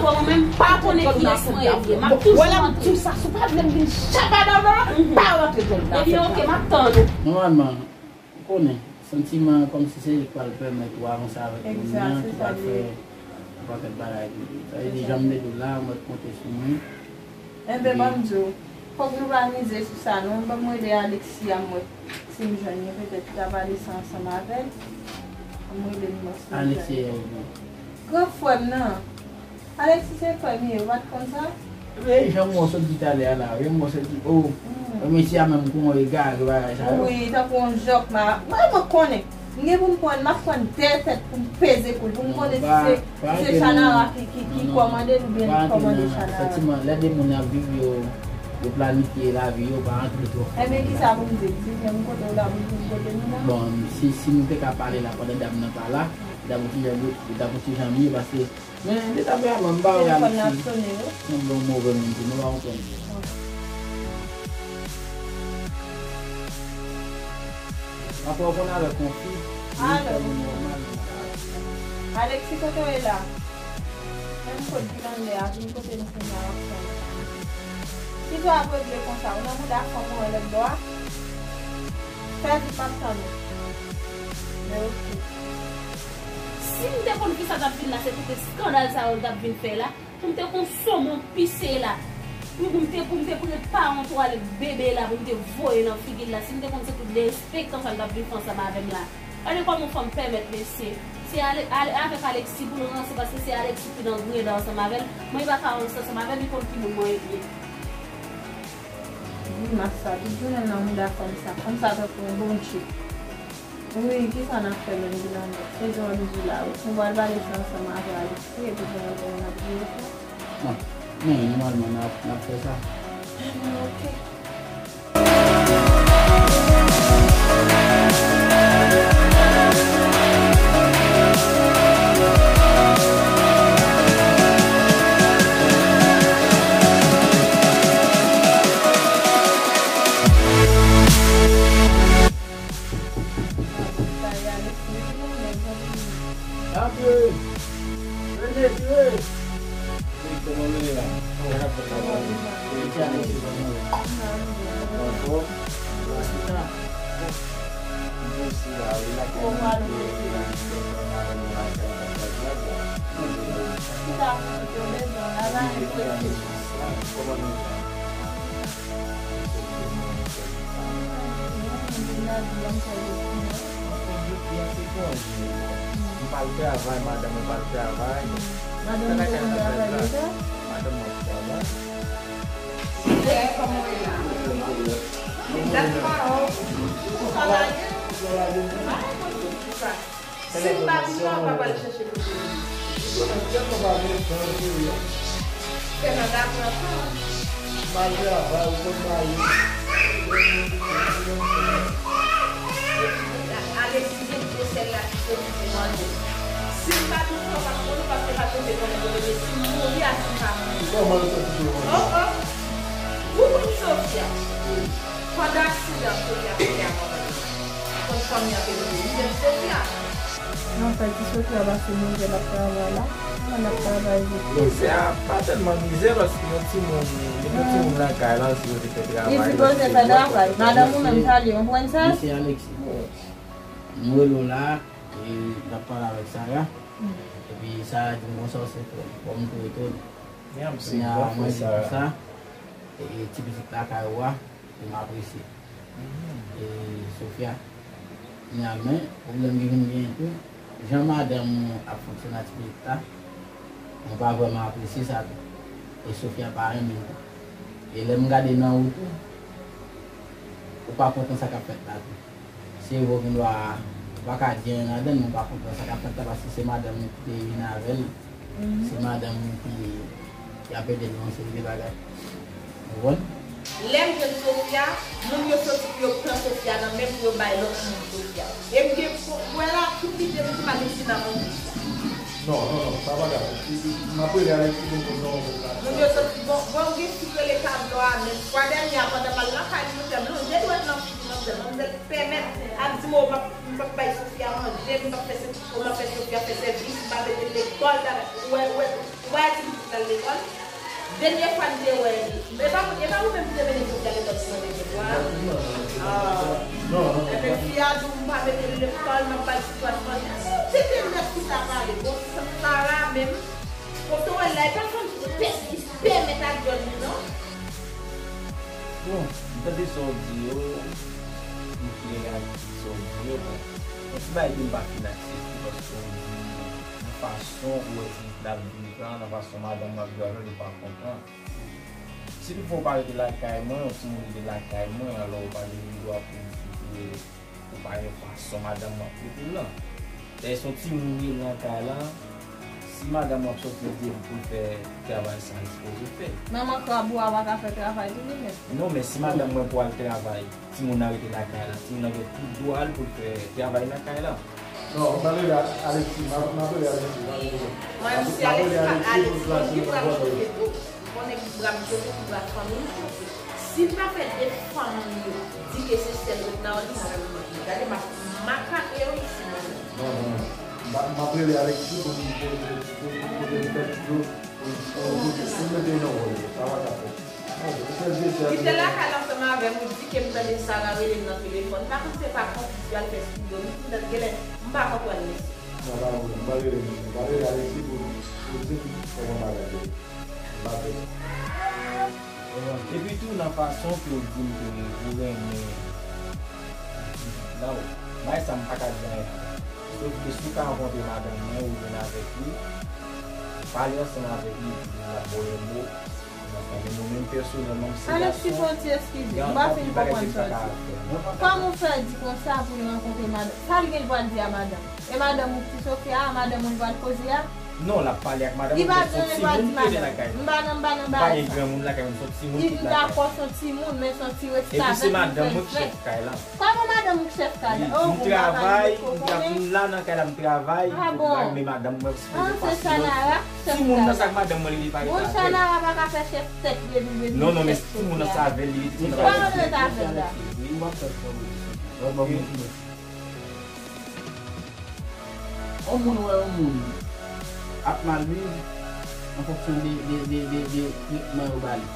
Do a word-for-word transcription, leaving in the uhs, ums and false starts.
avè w, mwen menm m pa konnen kiyès mwen ye. M ap toujou rantre. Wè lè m di w sa, si w pa vle m vin chapa nan non, pa rantre jwenn m nan. Ebyen, oke, m ap tann ou. Nòmalman, ou konnen, santiman kòmsi se li k pral pèmèt ou avanse avèk moun nan, ki pral fè yon pakèt bagay pou li. Sa vle di, jan m te di w la, mwen konte sou mwen. Enben, ban m di w, fòk nou pa mize sou sa non. Ban m rele Alexis a m wè si m jwenn li, petèt li t ap ale sa ansanm avè l. Ban m rele l m wè si m jwenn li. Alexis, gran frè m nan. Alexis se frè m ye, ou pa t konn sa? Wi, jan m wè w sot di talè a la, jan m wè w sot di, oh, mesye a menm kou yon egare, bagay sa yo. Wi, tankou yon jòk, ma, mwen, mwen konnen. M gen pou m pran, m ap pran de tèt pou m peze kou l, pou m konnen si se, si se Chanara ki, ki, ki kòmande l oubyen li kòmande Chanara. Santiman, lè de moun ap viv, yo, yo planifye lavi yo, pa antre twò fon. Enben, kisa pou m di l? Di, men m kote w la, pou m kote nou la? Bon, si, si nou te ka pale la pandan dam nan pa la, li t ap yon ti jan, li t ap yon ti jan mye, paske Men, de ta vrèman, m pa wè Alexis sanble yon move moun tou, nou pa konprann. Apa w konn avèk yon fi, li fè moun nòmal, li ka. Alexis, kote w ye la? Menm kot di l anlè a, vin kote m kounye a, w ap tann. Kisa w ap regle konsa? Ou nan mouda fanm ou an lòt bò a? Fè vit, m ap tann ou. Men oke. Si m te konn kisa t ap vin la, se tout eskandal sa yo l t ap vin fè la. Pou m te konn sonm yon pise la. Pou, pou m te, pou m te pran pawon twalèt bebe la, pou m te voye nan figi l la. Si m te konn se tout derespektan sa l t ap vin fè ansanm avè m la. Gade kòman yon fanm pèmèt mesye. Se Ale, Ale, avèk Alexis pou l ranse, paske se Alexis ki nan greda ansanm avè l. Mwen, li pa ka ranse ansanm avè l, li konn ki moun mwen ye. Grimas sa, tout jounen nan mouda fanm sa. Fanm sa tankou yon bondye. Wi, kisa n ap fè menm, Gilanda? Se jan w ap di la, wi. Nou pral pale sa ansanm avè Alexis, epi kounye a nou ap jere sa. Non, men, nòmalman, n ap, n ap fè sa. Enben, oke. Antre! Rene, tire! Wi, kòman nou ye la? Kòman n ap fè sa, kòman nou ye? Wi, ti Alexis, kòman w ye? Anfòm? Bon, chita. M panse la, wi, la kòman nou ye? Chita, kòman nou ye? M pa al travay, madanm mwen pa al travay. Madanm ou te konn travay deja? Madanm mwen ap travay. Si m pa vin la, ou pa pral chèche kote m. Kè m ap aprann. M al travay, ou konn maye. Alexis gen gwo sèl la ki soti pou manje. Si m pa vin la, ou pa konnen, paske pa kote konnen kote m ye. Si m mouri a, si m pa mouri. Kòman yo soti pou yo manje? Oh, oh. Ou konn Sofia? Wi. Pandan aksidan Sofia fè a, kòman li? Ou konn fanmi an te mouri, li menm Sofia. Non, sa di Sofia pase mizè l ap travay la. Kòman l ap travay vit? Mizè a pa tèlman mizè paske yon timoun, li gen yon timoun lakay la, li sipoze fè travay. Li sipoze fè travay. Madanm ou menm, sa li, ou konprann sa? Mesye Alexis. M rele w la, e, l ap pale avèk Sara. Epi Sara di m konsa, w se frè m. Bon, m tou retou. Kounye a, mwen di konsa, e, ti pitit lakay ou a, pou m apresye. E, Sofia, kounye a, men, pwoblèm ki vin genyen tou, jan madanm ou ap fonksyone ak ti pitit la, mwen pa vrèman apresye sa tou. E Sofia pa renmen l tou. E lè m gade nan ou tou, ou pa kontan sa k ap fèt la tou. Se vre, ou gen dwa, ou pa ka di anyen ladan l, men ou pa kontan sa k ap fèt la, paske se madanm ou ki te vin avè l. Se madanm ou ki, ki ap ede nou yon seri de bagay. Ou konprann? Lè m jwenn Sofia, moun yo soti pou yo pran Sofia nan men pou yo bay lòt moun Sofia. E m gen pou wè la, tout lide m pou Alexis nan moun. Non, non, non, sa pa ka fèt. M ap rele Alexis pou m konn non pou sa. Moun yo soti, bon, bon, gen fi k rele Pablo a, men fwa dènye a, pandan m al lakay li, m fè m lonje dwèt nan figi manzè, manzè pèmèt ap di m, "O, m ap, m p ap bay Sofia manje, m p ap fè se, o, m ap fè Sofia fè sèvis, m p ap mete l lekòl, bagay." Ou wè, ou wè, ou wè, a di m pou l al lekòl. Dènye fwa m te wè li, e pa, e pa ou menm ki te mennen Sofia lekòl sou mwen te fè a? Ah. Ebyen, fi a di w m pa mete l lekòl, m ap bay Sofia manje. Se te nèg ki ta pale. Bon, Sara menm, kote w wè l la, e pa fanm ki pèmèt a djòl li, non. Bon, m tande sa w di yo, m klè ak sa w di yo, bon, yon ti bagay ke m pa fin aksepte, paske w di, yon fason ou wè ti nèg la ap viv la, nan fason madanm ou ap viv avè l, ou pa kontan. Si toutfwa ou pa rete lakay mwen, yon timoun rete lakay mwen, alò ou pa gen dwa pou w di ke ou pa renmen fason madanm ou ap trete l lan. Dayè, se yon timoun li ye nan kay la, si madanm ou ap sòti di l pou l fè travay sa, li sipoze fè. Manman krab ou a pa ka fè travay li, li menm. Non, men si madanm mwen pou al travay, timoun nan rete lakay la, timoun nan gen tout dwa l pou l fè travay nan kay la. Non, m ap rele Alexis, m ap, m ap rele Alexis, pa gen pwoblèm. Mwen, m ap rele Alexis, Alexis, pou l plase nan bòl li. Konnen ki bra m chofe, ki bra fanmi m chofe. Si m ta fè de fanm yo di ke se sèl Renaud li, m ap fè manke. Gade, m ap makake yo isi, mwen menm. Non, non, non. M ap, m ap rele Alexis pou m, pou, pou, pou, pou, pou l fè tout yo, pou, pou, pou, pou l mete yo nan wòl yo. Sa pa ka fèt. Non, se sèl Jezi a ki. Kite lakay la ansanm avè m, ou di ke m tande Sara rele m nan telefòn. M pa konn se pa konfizyon al fè sou do m, m tande genlè, m pa konprann mesye. Non, pa pwoblèm. M ap rele, m ap rele Alexis pou, pou di m kòman bagay yo. Epi tou, nan fason ke w di m ke ou renmen pitit la, w, bagay sa m pa ka di anyen. Sof ke si w ka rankontre madanm mwen, ou jwenn avèk li, pale ansanm avèk li, epi l ap ba w yon mo, nan sa. Men mwen menm pèsonèlman, m se gason, gen anpil bagay ke m pa ka fè. Kòman w fè di konsa pou l rankontre madanm? Sa l gen l pral di a madanm? E madanm ou ki Sofia a, madanm ou li pral koze a? Non, l ap pale ak madanm mwen, men se yon timoun ki rete lakay la. M pa nan, m pa nan, m pa nan, m pa nan, m pa nan. M pa gen granmoun lakay mwen, se yon timoun ki rete lakay la. Li vin dakò, se yon timoun ki rete lakay la. Epi se madanm mwen ki chèf kay la. Kòman madanm ou ki chèf kay la? Oh, m travay, m la nan kay la, m travay, men madanm mwen sipoze pase. Timoun nan sa k madanm mwen li pa rete avè l. Bon, Chanara pa ka fè chèf tèt li epi vin chèf Sofia. Non, non, men timoun nan sa avè l, li rete travay. Kòman l rete avè l la? Yon moun wè yon moun ap mal viv an fonksyon de, de, de, de, de tretman yo ba li.